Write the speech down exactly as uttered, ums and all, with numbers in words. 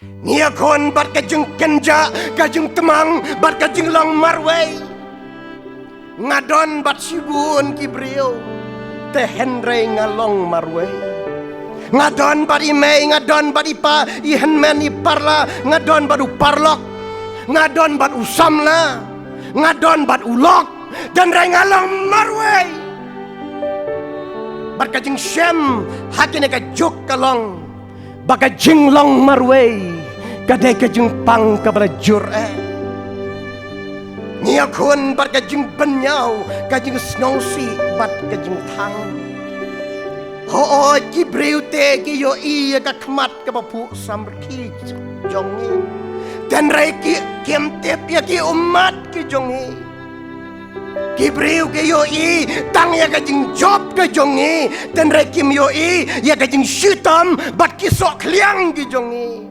Ngi ïakhun bad ka jingkynjah, ka jingtmang bad ka jinglong marwei. Nga don bad shibun ki briew, te hynrei nga long marwei. Nga don bad i mei, nga don bad i pa, i hynmen, i parla, nga don bad u paralok, nga don bad u samla, nga don bad u lok, te hynrei nga long marwei. Bad ka jingshem ha kine ka juk ka long ba ka jinglong marwei ka dei ka jingpang kaba la jur eh. Ngi ïakhun bad ka jingbynñiaw, ka jingsngewsih bad ka jingthang. Hooid, ki briew te ki ïohi ïa ka khmat kaba phuh samrkhie jong ngi, te hynrei ki, kim tip ïa ki ummat ki jong ngi. Ki briew ki ïohi tang ïa ka jingjop ka jong ngi, te hynrei kim ïohi ïa ka jingshitom bad ki sohkhliang ki jong ngi.